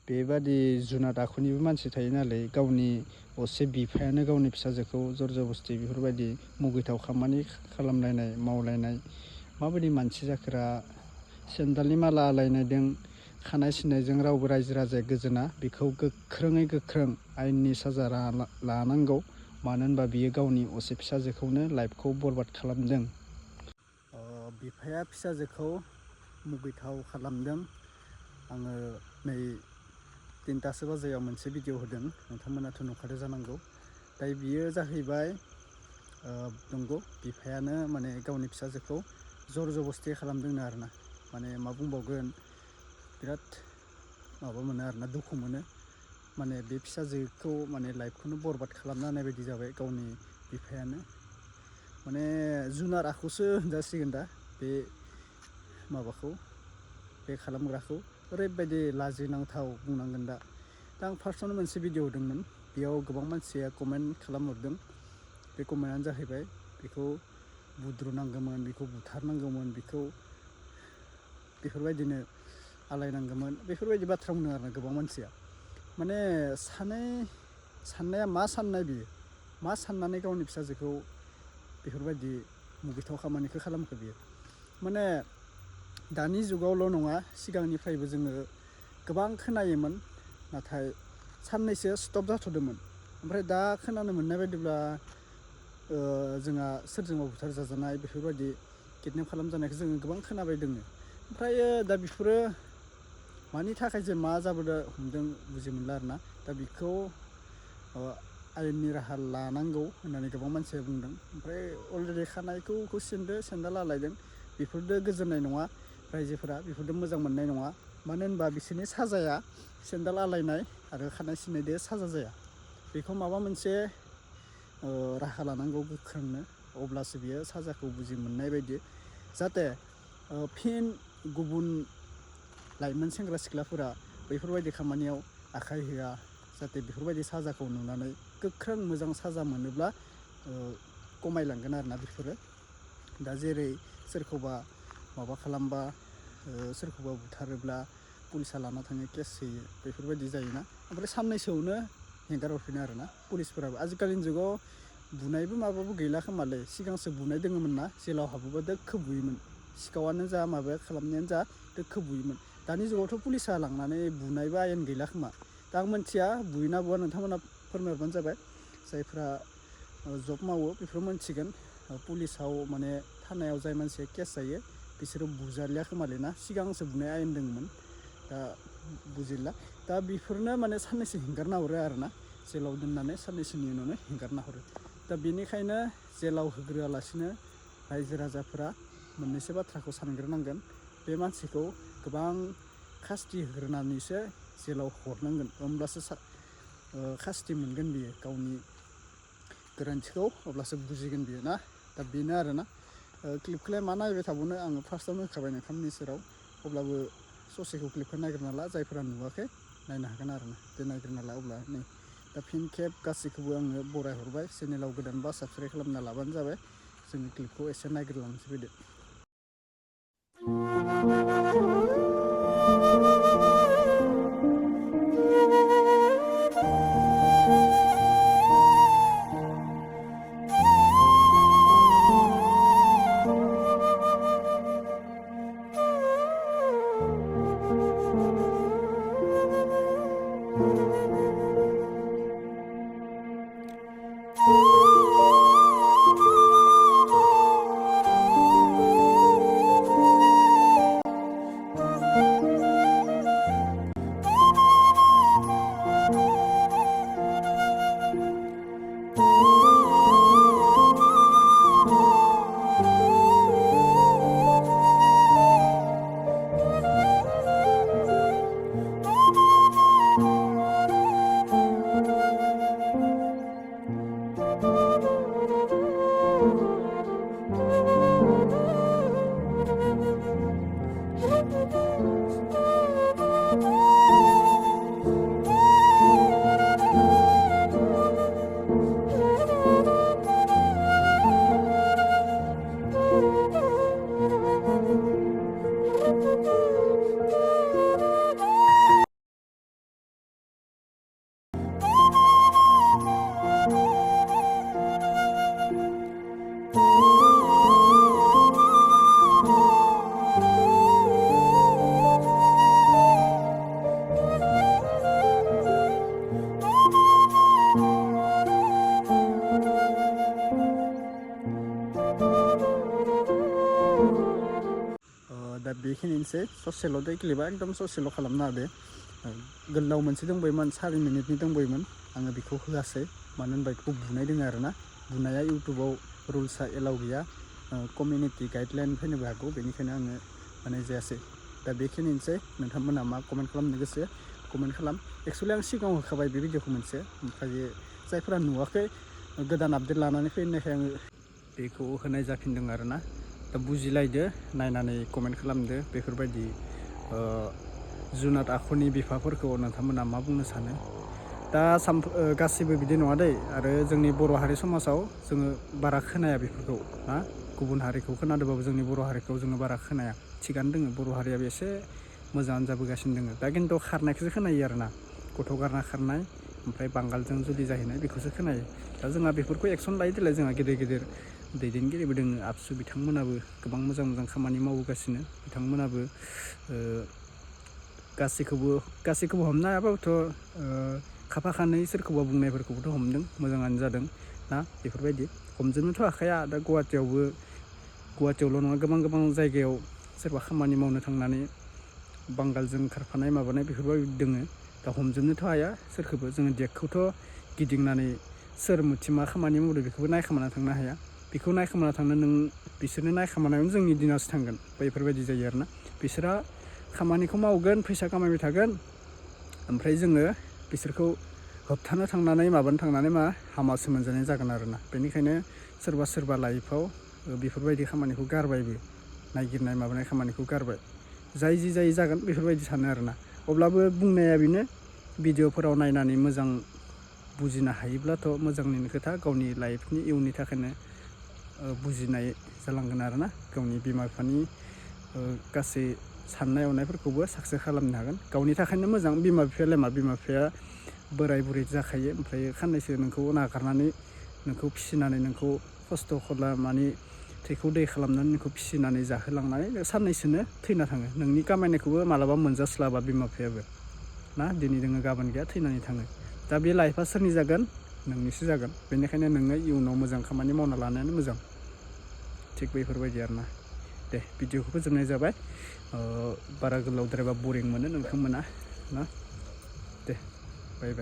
बेबादि जुनाद आखुनिबो मानसि थायो नालाय गावनि असे बिफायानो गावनि फिसाजोखौ जर जबस्थि बेफोरबायदि मुगैथाव खामानि खालामलायनाय मावलायनाय माबायदि मानसि जाखोरा सेन्दालनि माला आलायनायदों खानाय सिननायजों रावबो रायजो राजाया गोजोना बेखौ गोख्रोङै गोख्रों आयेननि साजा लानांगौ मानो होनबा बियो गावनि असे फिसाजोखौनो लाइफखौ बरबाद खालामदों बिफाया फिसाजोखौ मुगैथाव खालामदों आङो नै 3टासो बाजियाव मोनसे भिडिअ होदों नोंथांमोनाथ' नुखादों जानांगौ दा बियो जाहैबाय नंगौ बिफायानो माने गावनि फिसाजोखौ जर जबस्थि खालामदोंनो आरोना माने मा बुंबावगोन बिराद माबा मोनो आरोना दुखु मोनो माने बे फिसाजोखौ माने लाइफखौनो बरबाद खालामना होनाय बायदि जाबाय गावनि बिफायानो माने जुनार आखुसो होनजासिगोन दा बे माबाखौ बे खालामग्राखौ ओरैबायदि लाजिनांथाव बुंनांगोन दा आं फार्स्टआवनो मोनसे भिडिअ होदोंमोन बेयाव गोबां मानसिया कमेन्ट खालामहरदों बे कमेन्टआनो जाहैबाय बेखौ बुद्रुनांगौमोन बेखौ बुथारनांगौमोन बेखौ बेफोरबायदिनो आलायनांगौमोन बेफोरबायदि बाथ्रा बुंदों आरो गोबां मानसिया माने साननाया मा साननाय बियो मा साननानै गावनि फिसाजोखौ बेफोरबायदि मुगैथाव खामानिखौ खालामखो बियो माने दानि जुगावल' नङा सिगांनिफ्रायबो जोङो गोबां खोनायोमोन नाथाय साननैसो स्टप जाथ'दोंमोन ओमफ्राय दा खोनानो मोननाय बायदिब्ला जोंहा सोरजोंबा बुथार जाजानाय बेफोरबायदि किडनेप खालामजानायखौ जोङो गोबां खोनाबाय दोङो ओमफ्राय दा बेफोरो मानि थाखाय जे मा जाबोदों हमदों बुजि मोनला आरोना दा बेखौ आयेननि राहा लानांगौ होननानै गोबां मानसिया बुंदों ओमफ्राय अलरेडि खानायखौ सिनदो सेन्देल आलायदों बेफोरजों गोजोननाय नङा रायजोफोरा बेफोरजों मोजां मोननाय नङा मानो होनबा बिसोरनि साजाया सेन्देल आलायनाय आरो खानाय सिननायदो साजा जाया बेखौ माबा मोनसे राहा लानांगौ गोख्रोंनो अब्लासो बियो साजाखौ बुजि मोननाय बायदि जाहाथे फिन गुबुन लाइमोन सेंग्रा सिख्लाफोरा बैफोरबायदि खामानियाव आखाइ होआ जाहाथे बेफोरबायदि साजाखौ नुनानै गोख्रों मोजां साजा मोनोब्ला खमायलांगोन आरोना बेफोरो दा जेरै सोरखौबा माबा खालामबा सोरखौबा बुथारोब्ला पुलिसा लाना थाङो केस होयो बेफोरबायदि जायोना ओमफ्राय साननैसोआवनो हेंगार हरफिनो आरोना पुलिसफोराबो आजिखालिनि जुगाव बुनायबो माबाबो गैला खोमालै सिगांसो बुनाय दोङोमोन ना जेलाव हाबोबा दोखो बुयोमोन सिखावानो जा माबाया खालामनायानो जा दोखो बुयोमोन दानि जुगावथ' पुलिसा लांनानै बुनायबो आयेन गैला खोमा दा आं मिथिया बुयोना बुवा नोंथांमोना फोरमायहरबानो जाबाय जायफ्रा जब मावो बेफोर मोनथिगोन पुलिसाव माने थानायाव जाय मानसिया केस जायो बिसोरो बुजालिया खोमालै ना सिगांसो बुनाय आयेन दङमोन दा बुजिला दा बेफोरनो माने साननैसो हेंगारना हरो आरोना जेलाव दोननानै साननैसोनि उनावनो हेंगारना हरो दा बेनिखायनो जेलाव होग्रोआलासिनो रायजो राजाफोरा मोननैसो बाथ्राखौ सानग्रोनांगोन बे मानसिखौ गोबां खास्ति होग्रोनानैसो जेलाव हरनांगोन होमब्लासो खास्ति मोनगोन बियो गावनि गोरोन्थिखौ अब्लासो बुजिगोन बियो ना दा बेनो आरोना क्लिपखौलाय मा नायबाय थाबावनो आङो फार्स्टआवनो होखाबाय नोंथांमोननि सेराव अब्लाबो ससेखौ क्लिपखौ नायग्रोना ला जायफोरा नुवाखै नायनो हागोन आरोना दे नायग्रोना ला अब्ला नै दा फिन खेब गासैखौबो आङो बरायहरबाय चेनेलाव गोदानबा साबसक्राइब खालामना लाबानो जाबाय जोंनि क्लिपखौ एसे नायग्रोलांनोसै फैदो एसे ससेल' दै क्लिपा एकदम ससेल' खालामना होदो गोलाव मोनसे दंबायोमोन 4 मिनिटनि दंबायोमोन आङो बेखौ होआसै मानो होनबा बेखौ बुनाय दङ आरोना बुनाया इउटुबाव रुल्सआ एलाउ गैया कमिउनिटि गाइडलाइन फैनोबो हागौ बेनिखायनो आङो होनाय जायासै दा बेखिनिसै नोंथांमोना मा कमेन्ट खालामनो गोसो कमेन्ट खालाम एक्सुवेलि आं सिगाङाव होखाबाय बे भिडिअखौ मोनसे ओमफ्राय जायफोरा नुवाखै गोदान आपडेट लानानै फैनायखाय आङो बेखौ होनाय जाफिनदों आरोना दा बुजिलायदो नायनानै कमेन्ट खालामदो बेफोरबायदि जुनाद आखुनि बिफाफोरखौ नोंथांमोना मा बुंनो सानो दा गासिबो बिदि नङा दै आरो जोंनि बर' हारि समाजाव जोङो बारा खोनाया बेफोरखौ ना गुबुन हारिखौ खोनादोंबाबो जोंनि बर' हारिखौ जोङो बारा खोनाया थिगानो दोङो बर' हारियाबो एसे मोजाङानो जाबोगासिनो दोङो दा खिन्थु खारनायखौसो खोनायो आरोना गथ' गारना खारनाय ओमफ्राय बांगालजों जुलि जाहैनाय बेखौसो खोनायो दा जोंहा बेफोरखौ एक्सन लायो देलाय जोंहा गेदेर गेदेर दैदेनगिरिबो दोङो आबसु बिथांमोनाबो गोबां मोजां मोजां खामानि मावबोगासिनो बिथांमोनाबो गासैखौबो हमनो हायाबाबोथ' खाफा खानै सोरखौबा बुंनायफोरखौबोथ' हमदों मोजाङानो जादों ना बेफोरबायदि हमजोबनोथ' हाखाया दा गुवाहाटियावल' नङा गोबां जायगायाव सोरबा खामानि मावनो थांनानै बांगालजों खारफानाय माबानाय बेफोरबायदि दोङो दा हमजोबनोथ' हाया सोरखौबो जोङो डेटखौथ' गिदिंनानै सोर मुथि मा खामानि मावदों बेखौबो नायखोमाना थांनो हाया बेखौ नायखोमाना थांनो बिसोरनो नायखोमानायावनो जोंनि दिनासो थांगोन बेफोरबायदि जायो आरोना बिसोरहा खामानिखौ मावगोन फैसा खामायबाय थागोन ओमफ्राय जोङो बिसोरखौ होबथानो थांनानै माबानो थांनानै हामासो मोनजानाय जागोन आरोना बेनिखायनो सोरबा लाइफआव बेफोरबायदि खामानिखौ गारबायबो नायगिरनाय माबानाय खामानिखौ गारबाय जाय जागोन बेफोरबायदि सानो आरोना अब्लाबो बुंनाया बेनो भिडिअफोराव नायनानै मोजां बुजिनो हायोब्लाथ' मोजांनिनो खोथा गावनि लाइफनि इयुननि थाखायनो बुजिनाय जालांगोन आरोना गावनि बिमा बिफानि गासै साननाय हनायफोरखौबो साक्सेस खालामनो हागोन गावनि थाखायनो मोजां बिमा बिफाया बोराय बुरै जाखायो ओमफ्राय साननैसो नोंखौ नागारनानै नोंखौ फिसिनानै नोंखौ खस्थ' खालामनानै थैखौ दै खालामनानै नोंखौ फिसिनानै जाहोलांनानै साननैसोनो थैना थाङो नोंनि खामायनायखौबो मालाबा मोनजास्लाबा बिमा बिफायाबो ना दिनै दोङो गाबोन गैया थैनानै थाङो दा बे लाइफआ सोरनि जागोन नोंनिसो जागोन बेनिखायनो नोङो इयुनाव मोजां खामानि मावना लानायानो मोजां थिग बेफोरबायदि आरोना दे भिडिअखौ फोजोबनाय जाबाय बारा गोलावद्रायबा बरिं मोनो नोंथांमोना ना दे बाय